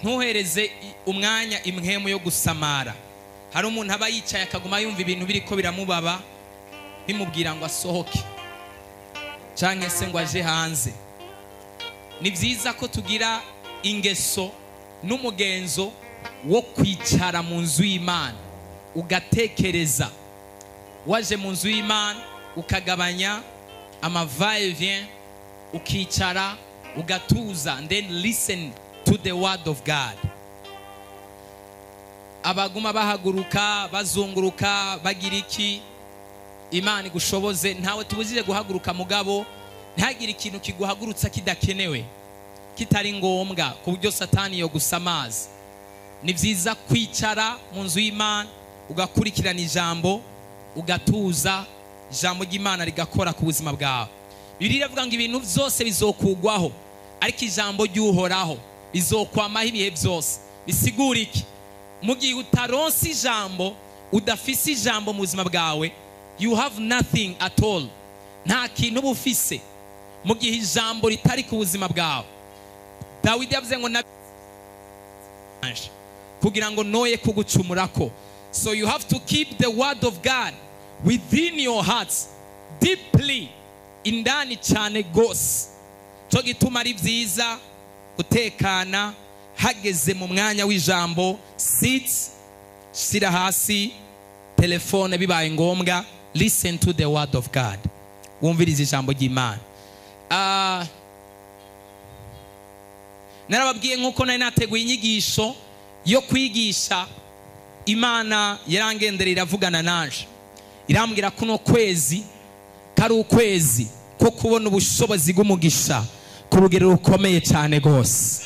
Ntuhereze umwanya impwemu yo gusamara. Hari umuntu aba yicaye akaguma yumva ibintu biriko biramubaba, bimubwira ngo asohoke canke se ngo aje hanze. Ni byiza ko tugira ingeso n'umugenzo wo kwicara mu nzu y'Imana, ugatekereza. Waje mu nzu y'Imana ukagabanya ama va-et-vient, ukicara ugatuza, and then listen to the word of God. Abaguma bahaguruka bazunguruka bagira iki, Imana igushoboze. Ntawe tubujije guhaguruka, mugabo ntihagire ikintu kiguhagurutsa kidakenewe, kitari ngombwa, ku buryo Satani yo gusamaza. Ni byiza kwicara mu nzu y'Imana ugakurikirana ijambo, ugatuza, ijambo ry'Imana rigakora ku buzima bwawe. Bibiliya iravuga ngo ibintu byose bizokugwaho, ariko ijambo ry'Uhoraho rizokwamaho ibihe byose. Bisigura iki? Mu gihe utaronse ijambo, udafise ijambo mu buzima bwawe, you have nothing at all. Nta kintu uba ufise mu gihe ijambo ritari ku buzima bwawe. Dawidi yavuze ngo na kugira ngo noye kugucumurako. So you have to keep the word of God within your hearts deeply, indani cyane gose. Cyo gituma ari byiza gutekana hageze mu mwanya w'ijambo. Sit, shira hasi telefone bibaye ngombwa, listen to the word of God, wumvirize ijambo ry'Imana. Narababwiye nkuko nari nateguye inyigisho yo kwigisha, Imana yarangendereye iravugana nanje, irambwira ko kuno kwezi kari ukwezi ko kubona ubushobozi bw'umugisha ku rugero rukomeye cyane rwose.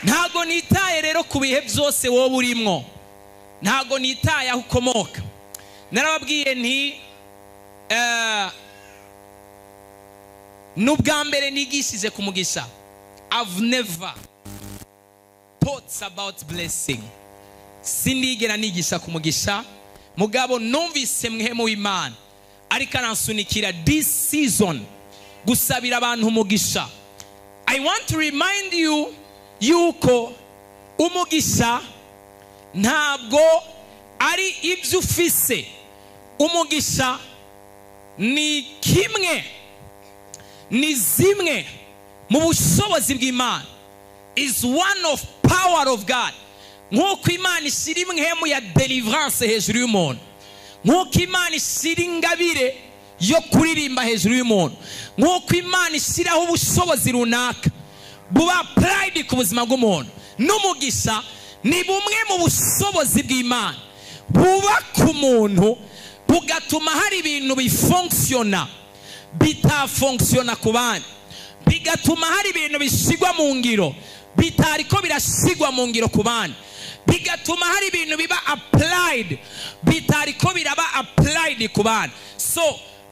Ntago nitaye rero ku bihe byose wowe urimwo, ntago nitaye aho ukomoka. Narababwiye nti n'ubwa mbere nigishije ku mugisha. I've never thought about blessing. Sindigera nigisha ku mugisha, mugabo numvise mpwemu w'Imana ariko aransunikira this season gusabira abantu umugisha. I want to remind you yuko umugisha ntabwo ari ibyo ufise. Umugisha ni kimwe, ni zimwe mu bushobozi bw'Imana, is one of power of God. Nk'uko Imana ishyira impwemu ya deliverance hejuru y'umuntu, nk'uko Imana ishyira ingabire yo kuririmba hejuru y'umuntu, nk'uko Imana ishyiraho ubushobozi runaka buba applied ku buzima bw'umuntu, n'umugisha ni bumwe mu bushobozi bw'Imana buba ku muntu, bugatuma hari ibintu bifonctiona bitafonctiona ku bandi, bigatuma hari ibintu bishigwa mu ngiro bitariko birashigwa mu ngiro ku bandi, bigatuma hari ibintu biba applied bitariko biraba applied ku bandi. So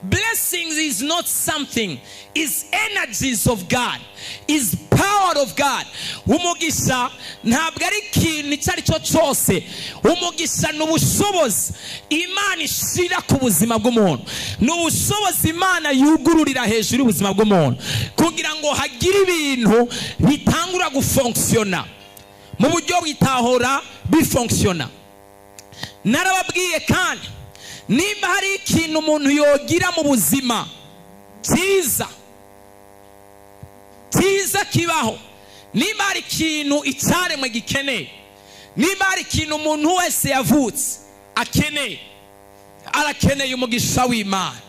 blessings is not something, is energies of God, is power of God. Umugisha ntabwo ari ikintu icyo ari cyo cyose. Umugisha ni ubushobozi Imana ishira ku buzima bw'umuntu, ni ubushobozi Imana yugururira hejuru y'ubuzima bw'umuntu kugira ngo hagire ibintu bitangura gufonctiona mu buryo bitahora bifonctiona. Narababwiye kandi nimba hari ikintu umuntu yogira mu buzima cyiza cyiza kibaho, nimba hari ikintu icyaremwe gikeneye, nimba hari ikintu umuntu wese yavutse akeneye, arakeneye umugisha w'Imana.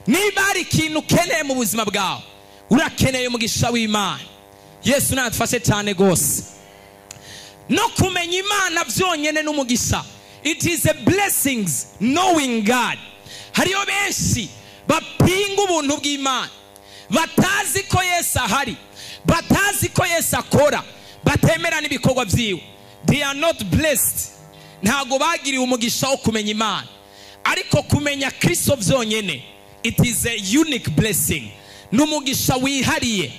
Nimba hari ikintu ukeneye mu buzima bwawe, urakeneye umugisha w'Imana. Yesu natufashe cyane rwose. No kumenya Imana byonyine n'umugisha. It is a blessings knowing God. Hariyo benshi bapinga ubuntu bw'Imana, batazi ko Yesu ahari, batazi ko Yesu akora, batemera n'ibikorwa byiwe. They are not blessed. Ntago bagiriwe umugisha wo kumenya Imana. Ariko kumenya Kristo byonyine, it is a unique blessing. N'umugisha wihariye.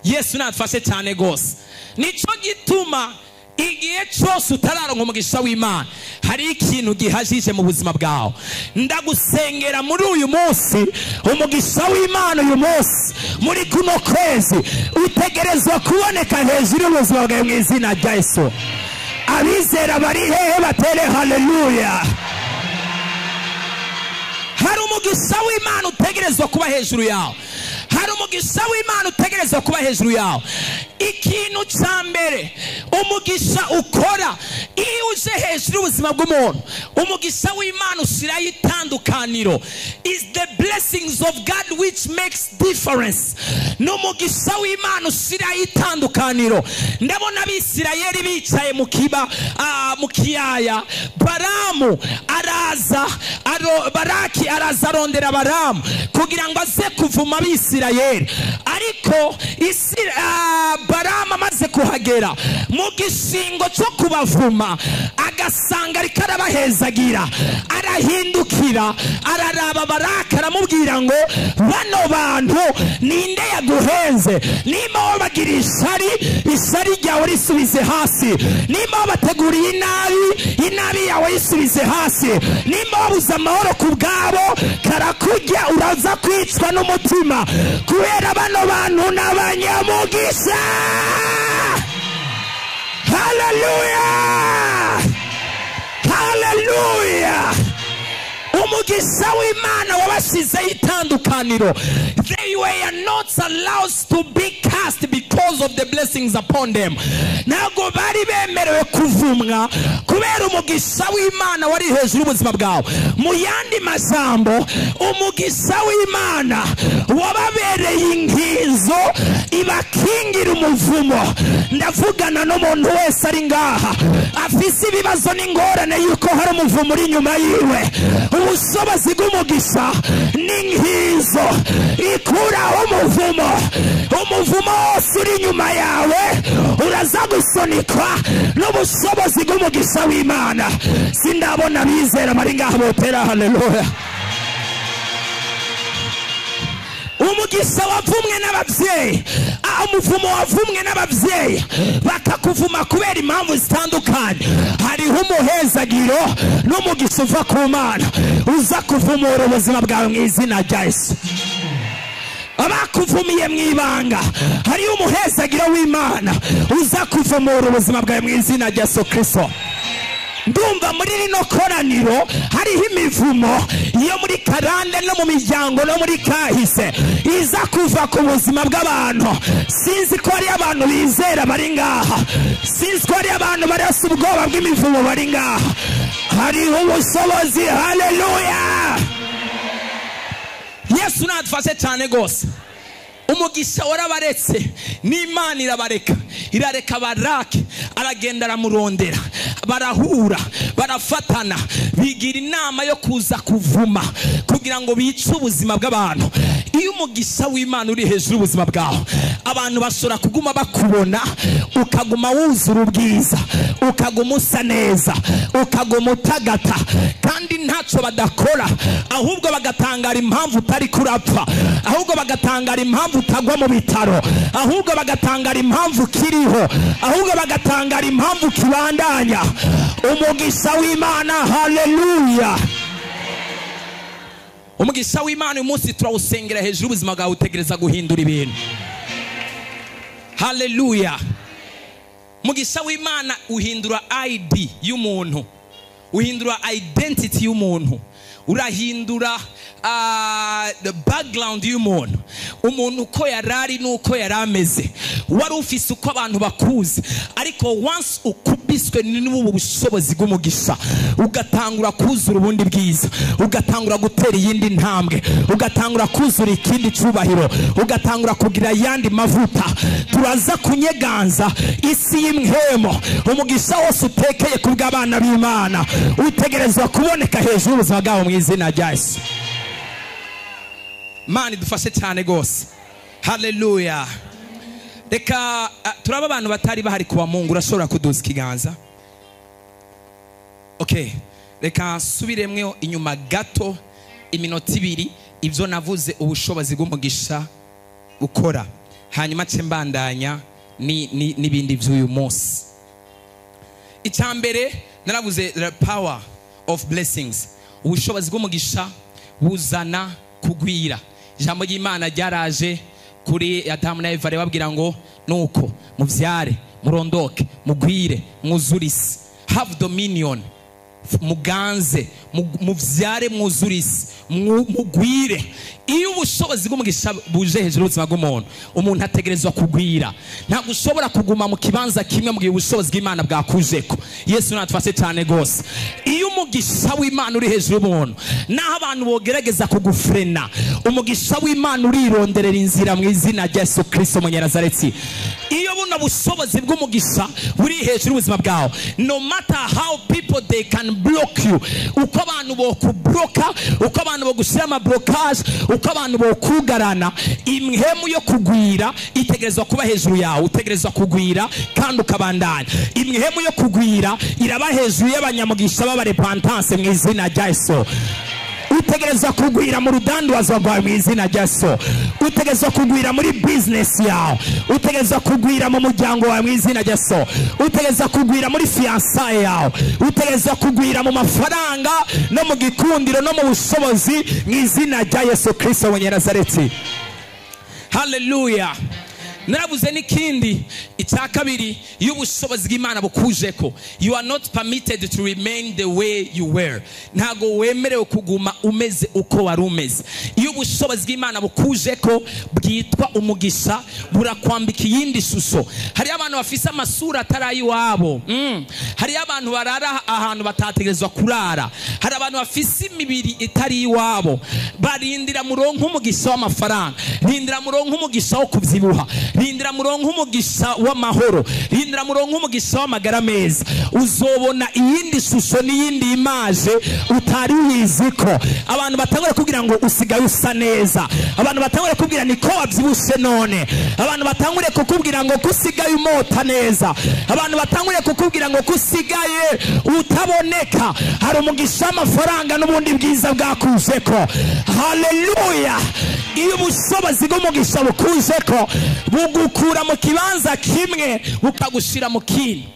Yesu natufashe cyane rwose. Nico gituma Igihe cyose utararonka umugisha w'Imana, hari ikintu gihajije mu buzima bwawe. Ndagusengera muri uyu munsi, umugisha w'Imana uyu munsi muri kuno kwezi utegerezwa kuboneka hejuru y'ubuzima bwawe mu izina rya Yesu. Abizera bari hehe batere haleluya. Hari umugisha w'Imana utegerezwa kuba hejuru yawe. Hari umugisha w'Imana utegerezwa kuba hejuru yawe. Ikintu cya mbere umugisha ukora iyo uje hejuru y'ubuzima bw'umuntu, umugisha w'Imana ushyiraho itandukaniro. Is the blessings of God which makes difference. Ni umugisha w'Imana ushyiraho itandukaniro. Ndabona Abisirayeli bicaye mu kiba mu kiyaya, Baramu araza, Baraki araza arondera Baramu kugira ngo aze kuvuma Abisirayeli. Ariko Baramu amaze kuhagera mu gishingo cyo kubavuma, agasanga ariko arabahezagira, arahindukira araraba Baraki aramubwira ngo bano bantu ninde yaguhenze? Nimba wabagira ishyari, ishyari ryawe risubize hasi. Nimba wabateguriye inabi, inabi yawe yisubize hasi. Nimba wabuze amahoro ku bwabo, karakujya uraza kwicwa n'umutima, kubera bano bantu n'abanyamugisha. Haleluya, haleluya. Umugisha w'Imana wabashizeho itandukaniro. They were not allowed to be cast because of the blessings upon them. Ntabwo bari bemerewe kuvumwa kubera umugisha w'Imana wari hejuru y'ubuzima bwawe. Mu yandi majambo, umugisha w'Imana wababereye inkinzo ibakingira umuvumo. Ndavugana n'umuntu wese ari ngaha afise ibibazo n'ingorane yuko hari umuvumo uri inyuma yiwe. Ubushobozi bw'umugisha n'inkizo ikuraho umuvumo. Umuvumo wose uri inyuma yawe uraza gusunikwa n'ubushobozi bw'umugisha w'Imana. Sindabona bizera bari ngaha botera haleluya. Umugisha wavumwe n'ababyeyi, umuvumo wavumwe n'ababyeyi bakakuvuma kubera impamvu zitandukanye, hariho umuhezagiro n'umugisha uva ku Mana uza kuvumura ubuzima bwawe mu izina rya Yesu. Abakuvumiye mu ibanga, hariho umuhezagiro w'Imana uza kuvumura ubuzima bwawe mu izina rya Yesu Kristo. Ndumva muri rino koraniro hariho imivumo yo muri karande no mu miryango no muri kahise iza kuva ku buzima bw'abantu. Sinzi ko ari abantu bizera bari ngaha, sinzi ko ari abantu barasa ubwoba bw'imivumo bari ngaha. Hariho ubushobozi. Haleluya. Yesu nadufashe cyane gose. Umugisha warabaretse n'Imana irabareka, irareka Baraki aragenda aramurondera, barahura barafatana, bigira inama yo kuza kuvuma kugira ngo bice ubuzima bw'abantu. Iyo umugisha w'Imana uri hejuru y'ubuzima bwawe, abantu bashobora kuguma bakubona, ukaguma wuzura ubwiza, ukaguma usa neza, ukaguma utagata, kandi ntacyo badakora, ahubwo bagatangara impamvu utari kurapfa, ahubwo bagatangara impamvu utagwa mu bitaro, ahubwo bagatangara impamvu kiriho, ahubwo bagatangara impamvu kibandanya. Umugisha w'Imana, haleluya. Umugisha w'Imana uyu munsi turawusengera hejuru y'ubuzima bwawe, utegereza guhindura ibintu. Haleluya. Umugisha w'Imana uhindura ID y'umuntu, uhindura identity y'umuntu, urahindura the background y'umuntu. Umuntu uko yarari nuko yarameze, wari ufise uko abantu bakuzi, ariko once ukubiswe n'ubu bushobozi bw'umugisha, ugatangura kuzura ubundi bwiza, ugatangura gutera iyindi ntambwe, ugatangura kuzura ikindi cubahiro, ugatangura kugira yandi mavuta. Turaza kunyeganza isi y'imhemo. Umugisha wose utekeye kubw'abana b'Imana utegerezwa kuboneka hejuru y'ubuzima bwabo mu izina rya Yesu. Mani dufashe cyane gose. Haleluya. Reka turaba abantu batari bahari kuwa Mungu, urashobora kuduza ikiganza. Okay, reka nsubiremwe inyuma gato iminota ibiri ibyo navuze ubushobozi bw'umugisha ukora, hanyuma ce mbandanya n'ibindi by'uyu munsi. Icya mbere naravuze the power of blessings, ubushobozi bw'umugisha buzana kugwira. Ijambo ry'Imana ryaraje kuri Adamu na Eva ribabwira ngo nuko muvyare, murondoke, mugwire, mwuzure isi, have dominion, muganze, muvyare, mwuzure isi, mugwire. Iyo ubushobozi bw'umugisha buje hejuru y'ubuzima bw'umuntu, umuntu ategerezwa kugwira. Ntabwo ushobora kuguma mu kibanza kimwe mu gihe ubushobozi bw'Imana bwakujeko. Yesu natufashe cyane gose. Iyo umugisha w'Imana uri hejuru y'umuntu, naho abantu bogerageza kugufrena, umugisha w'Imana urironderera inzira mu izina rya Yesu Kristo Munyanazareti. Iyo buno bushobozi bw'umugisha buri hejuru y'ubuzima bwawe, no matter how people they can block you, uko abantu bokubloka, uko abantu bogushira ama blocage, uko abantu bokugarana, imhemu yo kugwira itegerezwa kuba hejuru yawe. Utegerezwa kugwira kandi ukabandanya. Imhemu yo kugwira iraba hejuru y'abanyamugisha b'abarepentance mu izina rya Yesu. Utegerezwa kugwira mu rudandwazo rwawe mu izina rya Yesu. Utegerezwa kugwira muri business yawe. Utegerezwa kugwira mu muryango wawe mu izina rya Yesu. Utegerezwa kugwira muri fiançailles yawe. Utegerezwa kugwira mu mafaranga no mu gikundiro no mu bushobozi mu izina rya Yesu Kristo Munyanazareti. Hallelujah. Naravuze n'ikindi, icya kabiri, iyo ubushobozi bw'Imana bukujeko, you are not permitted to remain the way you were. Ntago wemerewe kuguma umeze uko wari umeze. Iyo ubushobozi bw'Imana bukujeko, bwitwa umugisha, burakwambika iyindi shusho. Hariyo abantu bafise amasura atari ayiwabo. Hariyo abantu barara ahantu batategerezwa kurara. Hari abantu bafise imibiri itari iwabo. Barindira muronke umugisha w'amafaranga, rindira muronke umugisha wo kuvyibuha, rindira muronke umugisha w'amahoro, rindira muronke umugisha w'amagara meza. Uzobona iyindi shusho n'iyindi image utari wiziko. Abantu batangura kugira ngo usigaye usa neza, abantu batangura kubwira niko wavyibushe none, abantu batangure kukubwira ngo kusigaye umota neza, abantu batangure kukubwira ngo kusigaye utaboneka. Hari umugisha w'amafaranga n'ubundi bwiza bwakujeko. Haleluya. Iyo ubushobozi bw'umugisha bukujeko, bugukura mu kibanza kimwe bukagushira mu kindi.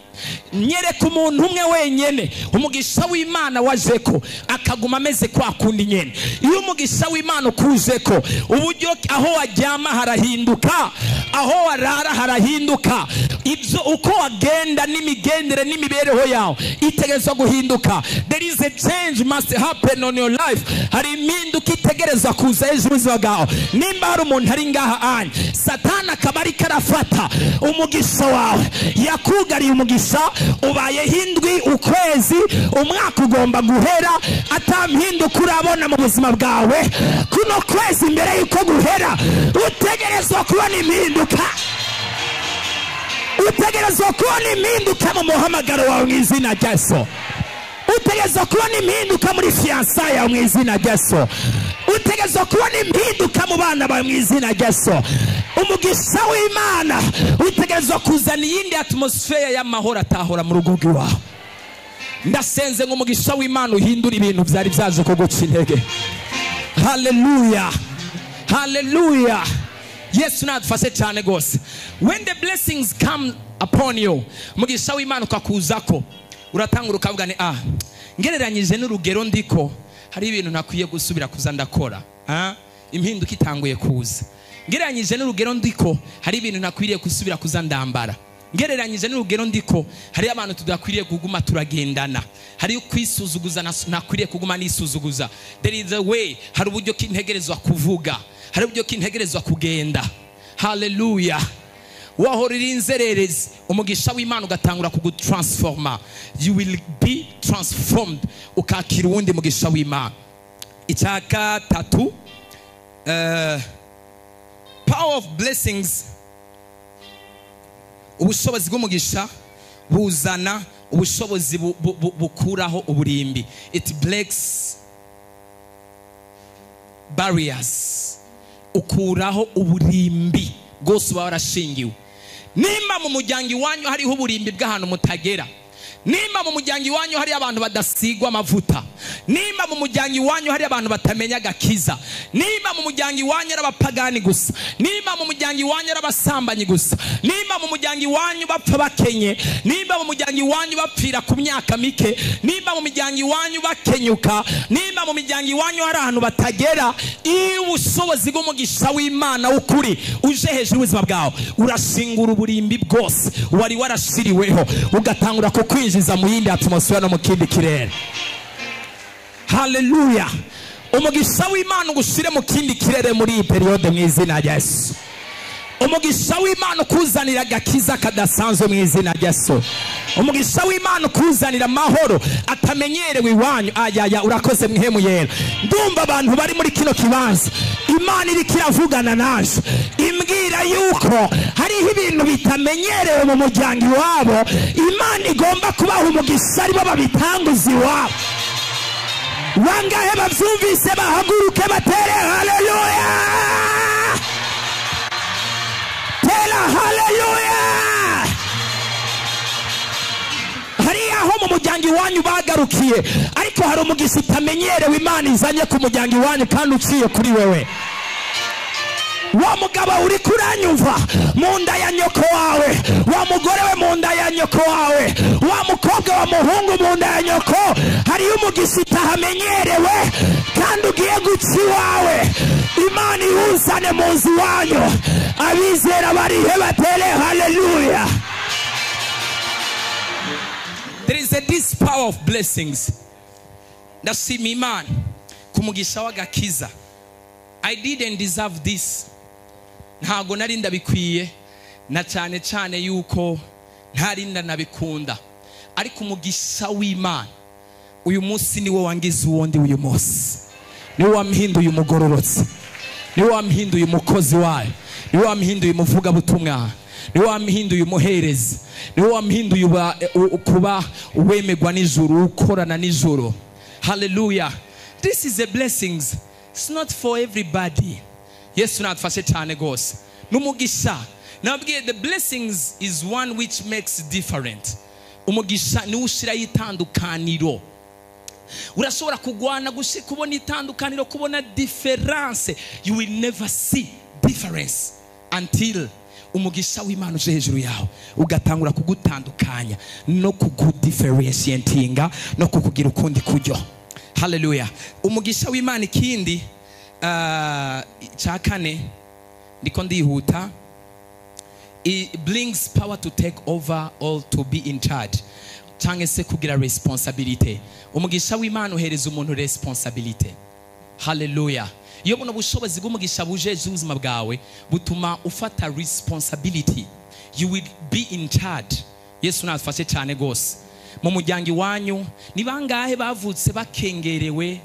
Nyereka umuntu umwe wenyene umugisha w'Imana wajeko akaguma ameze kwa kundi nyene. Iyo umugisha w'Imana ukujeko, uburyo aho waryama harahinduka, aho warara harahinduka, ibyo uko wagenda n'imigendere n'imibereho yawe itegerezwa guhinduka. There is a change must happen on your life. Hari impinduka itegerezwa kuza hejuru y'ubuzima bwawe. Nimba hari umuntu ari ngaha anye, Satani akaba ariko arafata umugisha wawe, yakugariye umugisha, ubayeho indwi, ukwezi, umwaka ugomba guhera atampinduka urabona mu buzima bwawe. Kuno kwezi mbere yuko guhera utegerezwa kubona impinduka. Utegerezwa kubona impinduka mu muhamagaro wawe mu izina rya Yesu. Utegerezwa kubona impinduka muri fiançailles yawe mu izina rya Yesu. Utegerezwa kubona impinduka mu bana bawe mu izina rya Yesu. Umugisha w'Imana utegerezwa kuzana iyindi atmosphere y'amahoro atahora mu rugo rwawe. Ndasenze ngo umugisha w'Imana uhindure ibintu byari byaje kuguca intege. Haleluya, haleluya. Yesu nadufashe cyane gose. When the blessings come upon you, umugisha w'Imana ukakuzako, uratangura ukavuga ni ngereranyije n'urugero ndiko, hari ibintu ntakwiye gusubira kuza ndakora. Impinduka itanguye kuza. Ngereranyije n'urugero ndiko, hari ibintu ntakwiriye gusubira kuza ndambara. Ngereranyije n'urugero ndiko, hari abantu tudakwiriye kuguma turagendana. Hari kwisuzuguza ntakwiriye kuguma nisuzuguza. There is a way, hari uburyo kintegerezwa kuvuga, hari uburyo kintegerezwa kugenda. Hallelujah. Wahora uri inzererezi, umugisha w'Imana ugatangura kugutransforma. You will be transformed, ukakira uwundi mugisha w'Imana. Icya gatatu, power of blessings, ubushobozi bw'umugisha buzana ubushobozi bukuraho uburimbi. It breaks barriers, ukuraho uburimbi bwose uba warashingiwe. Nimba mu muryango iwanyu hariho uburimbi bw'ahantu mutagera, nimba mu muryango iwanyu hari abantu badasigwa amavuta, Nimba mu muryango iwanyu hari abantu batamenya agakiza, nimba mu muryango iwanyu ari abapagani gusa, nimba mu muryango iwanyu ari abasambanyi gusa, nimba mu muryango iwanyu bapfa bakenye, nimba mu muryango iwanyu bapfira ku myaka mike, nimba mu miryango iwanyu bakenyuka, nimba mu miryango iwanyu hari ahantu batagera, iyo ubushobozi bw'umugisha w'Imana w'ukuri uje hejuru y'ubuzima bwawe, urashingura uburimbi bwose wari warashiriweho, ugatangura kukwinjiza mu yindi atmosphere no mu kindi kirere. Haleluya. Umugisha w'Imana ugushire mu kindi kirere muri iyi periode mu izina rya Yesu. Umugisha w'Imana ukuzanira agakiza kadasanzwe mu izina rya Yesu. Umugisha w'Imana ukuzanira amahoro atamenyerewe iwanyu. Ayaya, urakoze mwihemu yera. Ndumva abantu bari muri kino kibanza, Imana iriko iravugana naje, imbwira yuko hariho ibintu bitamenyerewe mu muryango iwabo, Imana igomba kubaha umugisha aribo babitanguza iwabo. Wangahe bavyumvise bahaguruke batere haleluya. Tera haleluya. Hariya aho mu muryango iwanyu bagarukiye, ariko hari umugisha utamenyerewe Imana izanye ku muryango iwanyu kandi uciye kuri wewe. Wa mugabo uri kuranyumva mu nda ya nyoko wawe, wa mugore we mu nda ya nyoko wawe, wa mukobwa wa muhungu mu nda ya nyoko, hariyo umugisha utahamenyerewe kandi ugiye guca iwawe. Imana iwuzane mu nzu iwanyu. Abizera barihe batere haleluya. There is a this power of blessings. Ndashima Imana ku mugisha w'agakiza. I didn't deserve this. Ntago nari ndabikwiye, na cyane cyane yuko ntari ndanabikunda, ariko umugisha w'Imana uyu munsi niwo wangize uwondi. Uyu munsi niwo wampinduye umugororotsi, niwo wampinduye umukozi wayo, niwo wampinduye umuvugabutumwa, niwo wampinduye umuherezi, niwo wampinduye kuba uwemegwa n'ijuru, ukorana n'ijuru. Hallelujah. This is a blessings. It's not for everybody. Yesu natufashe cyane gose. N'umugisha. Nabwiye the blessings is one which makes different. Umugisha ni ushira itandukaniro. Urashobora kugwana kubona itandukaniro, kubona difference. You will never see difference until umugisha w'Imana uje hejuru yawe, ugatangura kugutandukanya no kugudifferentiatinga no kukugira ukundi kujyo. Hallelujah. Umugisha w'Imana ikindi cya kane, ndiko ndihuta, it brings power to take over or to be in charge, cyangwa se kugira responsibility. Umugisha w'Imana uhereza umuntu responsibility. Hallelujah. Iyo buno bushobozi bw'umugisha buje ubuzima bwawe butuma ufata responsibility. You will be in charge. Yesu natufashe cyane gose. Mu muryango iwanyu ni bangahe bavutse bakengerewe,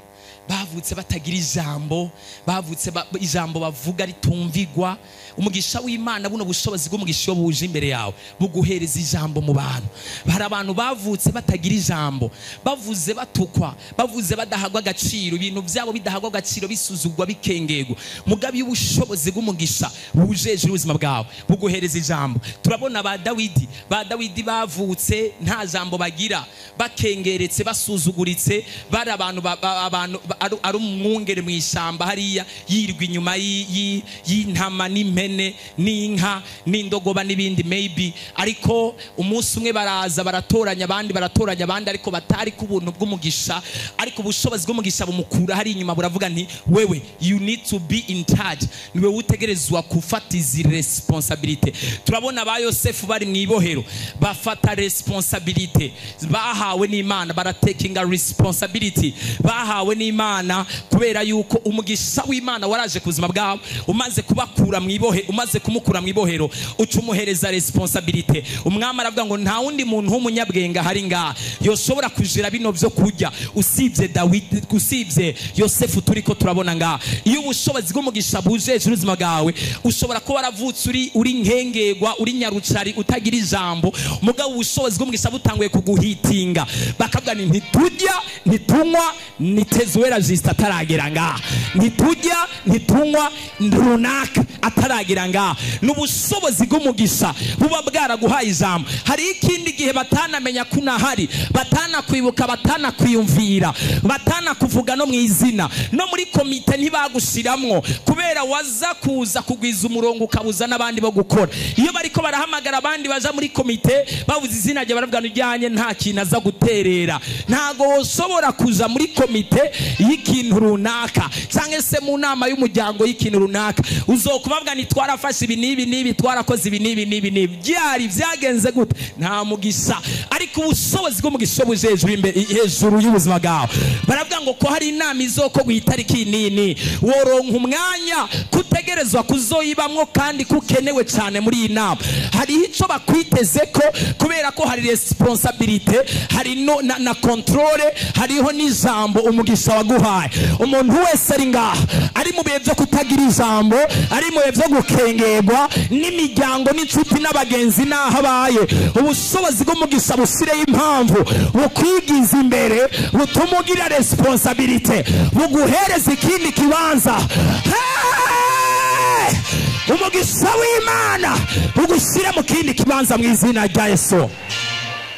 bavutse batagira ijambo, bavutse ijambo bavuga ritumvigwa? Umugisha w'Imana, buno bushobozi bw'umugisha buje imbere yawe buguhereza ijambo mu bantu. Hari abantu bavutse batagira ijambo, bavuze batukwa, bavuze badahagwa agaciro, ibintu byabo bidahagwa agaciro, bisuzugwa, bikengegwa. Mugabe y'ubushobozi bw'umugisha buje ubuzima bwawe buguhereza ijambo. Turabona ba Dawidi bavutse nta jambo bagira, bakengeretse, basuzuguritse, bari abantu ari umwungere mu ishyamba hariya, yirwa inyuma y'intama n'impene n'inka n'indogoba n'ibindi maybe. Ariko umunsi umwe baraza baratoranya abandi, baratoranya abandi, ariko batari ku buntu bw'umugisha. Ariko ubushobozi bw'umugisha bumukura hari inyuma, buravuga nti wewe you need to be in charge, niwe utegerezwa gufata izi responsibility. Turabona ba Yosefu bari mu ibohero bafata responsibility bahawe n'Imana, baratekinga responsibility bahawe n'Imana, kubera yuko umugisha w'Imana waraje ku buzima bwabo, umaze kubakura mu ibohe, umaze kumukura mu ibohero uca umuhereza responsibility. Umwami aravuga ngo nta wundi muntu w'umunyabwenge hari ngaha yoshobora kujira bino byo kurya usibye Dawidi, usibye Yosefu turiko turabona ngaha. Iyo ubushobozi bw'umugisha buje hejuru y'ubuzima bwawe, ushobora kuba waravutse uri nkengegwa, uri nyarucari, utagira ijambo, mugabo ubushobozi bw'umugisha butanguye kuguhitinga, bakavuga nti ntiturya, ntitunywa, nitezuwe Kubera Justin ataragera ngaha, ntitujya, ntitunywa, runaka ataragera ngaha. N'ubushobozi bw'umugisha buba bwaraguhaye ijambo. Hari ikindi gihe batanamenya ko unahari, batanakwibuka, batanakwiyumvira, batanakuvuga no mu izina, no muri komite ntibagushiramwo, kubera waza kuza kugwiza umurongo ukabuza n'abandi bo gukora. Iyo bariko barahamagara abandi baja muri komite, bavuze izina rye, baravuga ujyanye nta kintu aza guterera. Ntago woshobora kuza muri komite y'ikintu runaka cyangwa se mu nama y'umuryango y'ikintu runaka, uzokubabwa ni twarafashe ibi n'ibi n'ibi, twarakoze ibi n'ibi n'ibi n'ibi, byari byagenze gute? Nta mugisha. Ariko ubushobozi bw'umugisha buje hejuru, hejuru y'ubuzima bwawe. Baravuga ngo ko hari inama izokorwa itariki nini, woronka umwanya kutegerezwa kuzoyibamwo kandi kukenewe cyane muri iyi nama. Hari icyo bakwiteze ko, kubera ko hari responsabilité, hari no na contrôle, hariho n'ijambo umugisha waguhaye. Umuntu wese ari ngaha ari mu bihe byo kutagira ijambo, ari mu bihe byo gukengerwa n'imiryango n'inshuti n'abagenzi n'aho abaye, ubushobozi bw'umugisha busireho impamvu, bukwigiza imbere, butuma ugira responsabilité, buguhereza ikindi kibanza. Hey! Umugisha w'Imana bugushyire mu kindi kibanza mu izina rya Yesu.